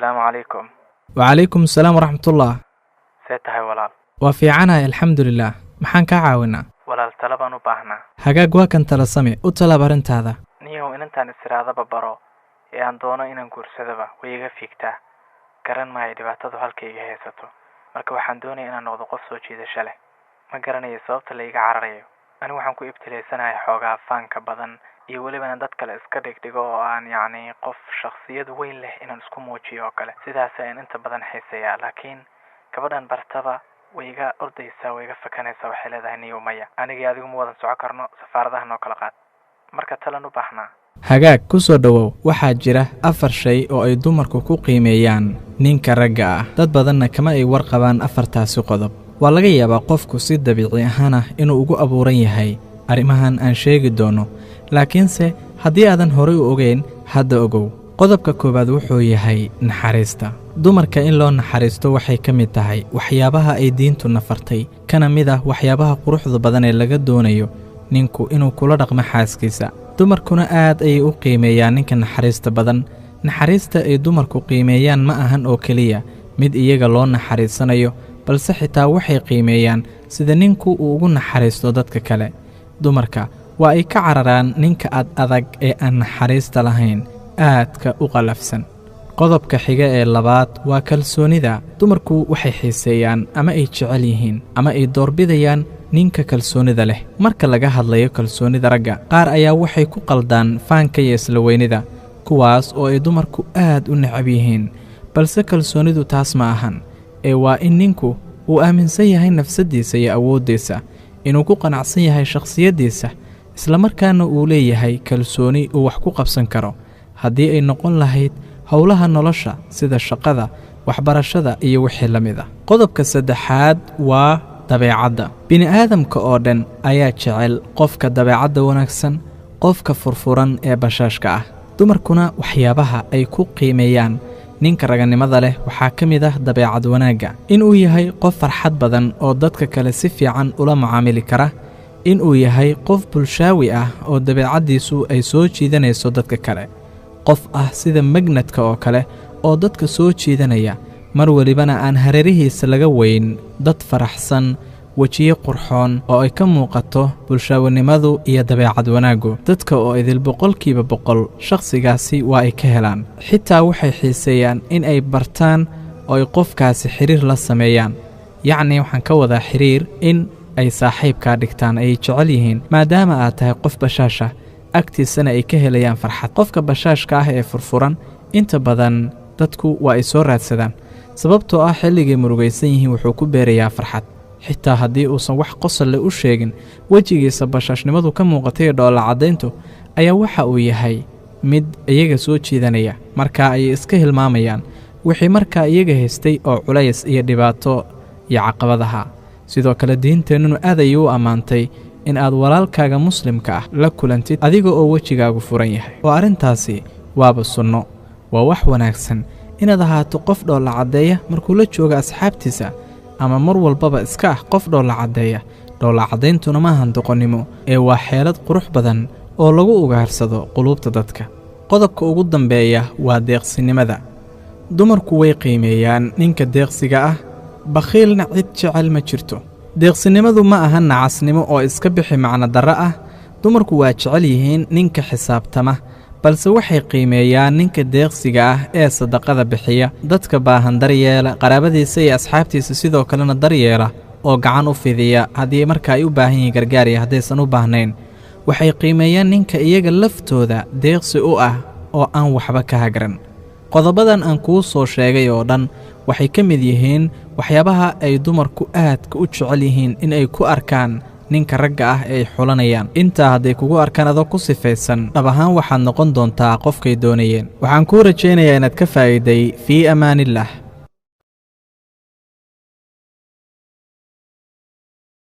Asalaamu calaykum. Wacalaykum asalaam waraxmatullah. See tahay, walaal? Waa fiicanahay, alxamdulilah. Maxaan kaa caawinaa? Walaal, tala baan u baahnaa. Hagaag, waa kan Talasame, u talaab arrintaada. Niyow, inantaan istiraadaba baro ee aan doono inaan guursadaba way iga fiigtaa. Garan maayo dhibaatadu halka iga haysato. Marka waxaan doonaya inaan noqdo qof soo jiidasho leh. Ma garanayo sababta la iga cararayo. Anigu waxaan ku ibtilaysanahay xoogaa faanka badan iyo weliba inaan dad kale iska dhigdhigo oo aan yacni qof shakhsiyad weyn leh inaan isku muujiyo oo kale. Sidaas ayaan inta badan xiiseeyaa, laakiin gabadhan bartaba way iga ordaysaa, way iga fakanaysaa. Waxay leedahay, "Niyow, maya, anigii adigu ma wadan soco karno, safaaradaha noo kala qaad." Marka talan u baahnaa. Hagaag, ku soo dhowow. Waxaa jira afar shay oo ay dumarku ku qiimeeyaan ninka ragga ah, dad badanna kama ay warqabaan afartaasi qodob. Waa laga yaabaa qofku si dabiici ahaan ah inuu ugu abuuran yahay arrimahan aan sheegi doono, laakiinse haddii aadan horay u ogeyn, hadda ogow. Qodobka koowaad wuxuu yahay naxariista. Dumarka in loo naxariisto waxay ka mid tahay waxyaabaha ay diintu nafartay, kana mid ah waxyaabaha quruxda badan ee laga doonayo ninku inuu kula dhaqmo xaaskiisa. Dumarkuna aad ayay u qiimeeyaan ninka naxariista badan. Naxariista ay dumarku qiimeeyaan ma ahan oo keliya mid iyaga loo naxariisanayo, balse xitaa waxay qiimeeyaan sida ninku uu ugu naxariisto dadka kale. Dumarka waa ay ka cararaan ninka ad adag ee aan naxariista lahayn, aadka u qallafsan. Qodobka xiga ee labaad waa kalsoonida. Dumarku waxay xiiseeyaan ama ay jecel yihiin ama ay doorbidayaan ninka kalsoonida leh. Marka laga hadlayo kalsoonida, ragga qaar ayaa waxay ku qaldaan faanka iyo isla weynida, kuwaas oo ay dumarku aad u necab yihiin. Balse kalsoonidu taas ma ahan, ee waa in ninku uu aaminsan yahay nafsaddiisa iyo awooddiisa, inuu ku qanacsan yahay shakhsiyaddiisa, islamarkaana uu leeyahay kalsooni uu wax ku qabsan karo, haddii ay noqon lahayd howlaha nolosha sida shaqada, waxbarashada iyo wixii la mid ah. Qodobka saddexaad waa dabeecadda. Bini'aadamka oo dhan ayaa jecel qofka dabeecadda wanaagsan, qofka furfuran ee bashaashka ah. Dumarkuna waxyaabaha ay ku qiimeeyaan ninka raganimada leh waxaa ka mid ah dabeecad wanaagga, inuu yahay qof farxad badan oo dadka kale si fiican ula macaamili kara, inuu yahay qof bulshaawi ah oo dabeecaddiisu ay soo jiidanayso dadka kale, qof ah sida magnadka oo kale oo dadka soo jiidanaya, mar welibana aan hareerihiisa laga weyn dad faraxsan, wejiyo qurxoon oo ay ka muuqato bulshaawanimadu iyo dabeecad wanaaggu. Dadka oo idil 100% shakhsigaasi waa ay ka helaan, xitaa waxay xiiseeyaan in ay bartaan oo ay qofkaasi xiriir la sameeyaan. Yacnii waxaan ka wadaa xiriir, in ay saaxiibkaa dhigtaan ayay jecel yihiin, maadaama aad tahay qof bashaasha, agtiisana ay ka helayaan farxad. Qofka bashaashka ah ee furfuran inta badan dadku waa ay soo raadsadaan, sababtoo ah xilligay murugaysan yihiin wuxuu ku beerayaa farxad. Xitaa haddii uusan wax qosolle u sheegin, wejigiisa bashaashnimadu ka muuqatay ee dhoolla caddayntu ayaa waxa uu yahay mid iyaga soo jiidanaya. Markaa ayay iska hilmaamayaan wixii markaa iyaga haystay oo culays iyo dhibaato iyo caqabadaha. Sidoo kale diinteennunu aad ayay u ammaantay in aad walaalkaaga muslimka ah la kulantid adiga oo wejigaagu furan yahay, oo arrintaasi waaba sunno. Waa wax wanaagsan inaad ahaato qof dhoolla caddeeya markuu la jooga asxaabtiisa, ama mar walbaba iska ah qof dhoolla caddeeya. Dhoolla caddayntuna maahan doqonnimo, ee waa xeelad qurux badan oo lagu ugaarsado quluubta dadka. Qodobka ugu dambeeya waa deeqsinimada. Dumarku way qiimeeyaan ninka deeqsiga ah, bakhiilna cid jecel ma jirto. Deeqsinimadu ma aha nacasnimo oo iska bixi macno darro ah. Dumarku waa jecel yihiin ninka xisaabtama, balse waxay qiimeeyaan ninka deeqsiga ah ee sadaqada bixiya, dadka baahan daryeela, qaraabadiisa iyo asxaabtiisa sidoo kalena daryeela oo gacan u fidiya haddii marka ay u baahan yihiin gargaar iyo haddaysan u baahnayn. Waxay qiimeeyaan ninka iyaga laftooda deeqsi u ah oo aan waxba ka hagran. Qodobadan aan kuu soo sheegay oo dhan waxay ka mid yihiin waxyaabaha ay dumarku aadka u jecel yihiin in ay ku arkaan ninka ragga ah ee ay xulanayaan. Intaa hadday kugu arkaan adoo ku sifaysan, dhab ahaan waxaad noqon doontaa qofkay doonayeen. Waxaan kuu rajaynayaa inaad ka faa'iiday. Fii amaanillaah.